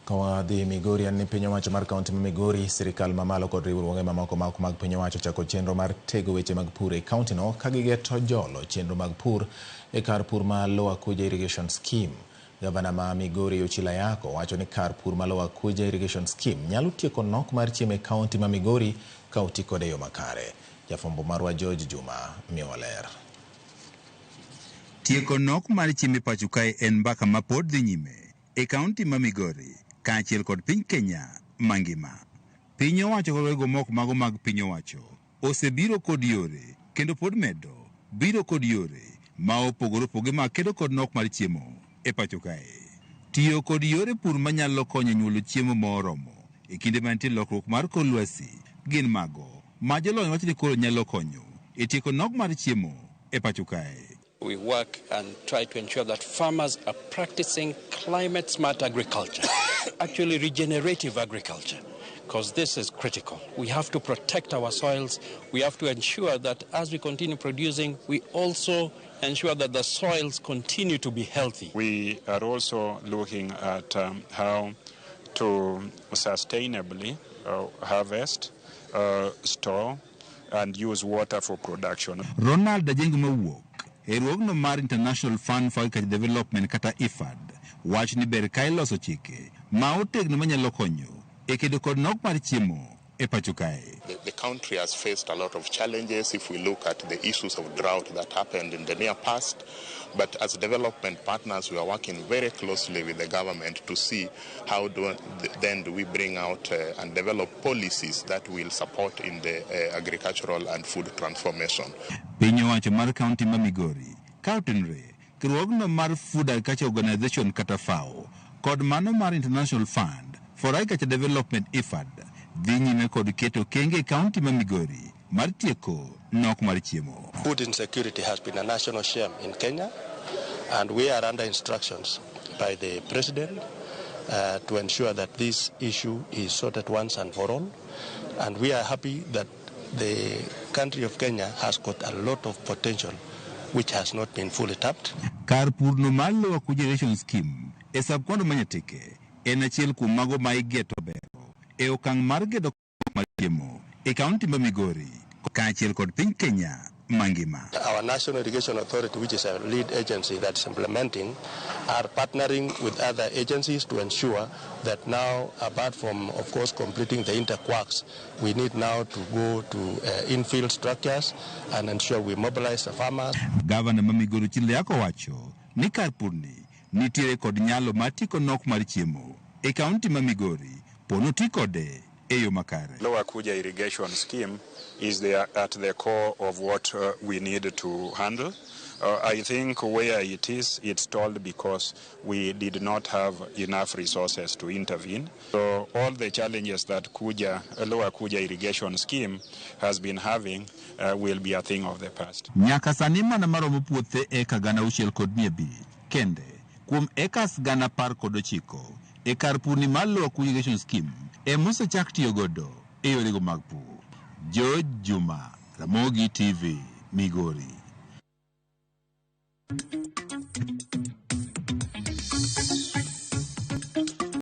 Ka wadhi Migori en ni piny owacho mar kaunti ma Migori, sirikal mamalo kod riwruoge mamoko ma ok mag piny owacho ochako chenro mar tego weche mag pur e kauntino ka gigeto jolo chenro mag pur e kar pur ma Lower Kuja Irrigation Scheme. Gavana ma Migori Ochilo Ayako wacho ni kar pur ma Lower Kuja Irrigation Scheme nyalo tieko nok mar chiemo e kaunti ma Migori ka oti kode e yo makare. Jafwambo marwa George Juma miyowa ler. Tieko nok mar chiemo e pacho kae en mbaka ma pod dhi nyime e kaunti ma Migori kaachiel kod piny Kenya mangima. Piny owacho kod wego mok mago mag piny owacho osebiro kod yore kendo pod medo biro kod yore ma opogore opogore mag kedo kod nok mar chiemo e pacho kae. Tiyo kod yore pur manyalo konyo e nyuolo chiemo moromo e kinde mantie lokruok mar kor lwasi gin mago ma jolony wacho ni koro nyalo konyo e tieko nok mar chiemo e pacho kae. We work and try to ensure that farmers are practicing climate smart agriculture, actually regenerative agriculture, because this is critical. We have to protect our soils. We have to ensure that as we continue producing, we also ensure that the soils continue to be healthy. We are also looking at how to sustainably harvest, store, and use water for production. Ronald Ajengo mawuok e riwruogno mar International Fund for Agriculture Development kata IFAD wacho ni ber ka iloso chike ma otegno manyalo konyo e kedo kod nok mar chiemo e pacho kae. The country has faced a lot of challenges if we look at the issues of drought that happened in the near past. But as development partners, we are working very closely with the government to see how then do we bring out and develop policies that will support in the agricultural and food transformation. Piny owacho mar kaunti ma Migori ka otenore riwruogno mar Food Agriculture Organization kata FAO kod mano mar International Fund for Agriculture Development IFAD dhi nyime kod keto kenge e kaunti ma Migori mar tieko nok mar chiemo. Food insecurity has been a national shame in Kenya, and we are under instructions by the president to ensure that this issue is sorted once and for all. And we are happy that the country of Kenya has got a lot of potential which has not been fully tapped. Kar purno mar Lower Kuja Irrigation Scheme e sub-county ma Nyatike en achiel kuom mago ma igeto bero e okang' mar gedo mar chiemo e kaunti ma Migori kaachiel kod piny Kenya mangima. Our National Irrigation Authority, which is a lead agency that's implementing, are partnering with other agencies to ensure that now, apart from, of course, completing the intake works, we need now to go to infill structures and ensure we mobilize the farmers. Gavana ma Migori Ochilo Ayacko wacho ni kar purni nitiere kod nyalo mar tieko nok mar chiemo e kaunti ma Migori pono ti kode e yo makare. Lower Kuja Irrigation Scheme is there at the core of what we need to handle. I think where it is, it's stalled because we did not have enough resources to intervene. So all the challenges that Lower Kuja Irrigation Scheme has been having will be a thing of the past. Nyaka sani mana maromo puothe eka 6,500 kende kuom acres 19,000 e kar purni mar Lower Kuja Irrigation Scheme emosechak tiyo godo e yorego mag pur. George Juma, Ramogi TV, Migori.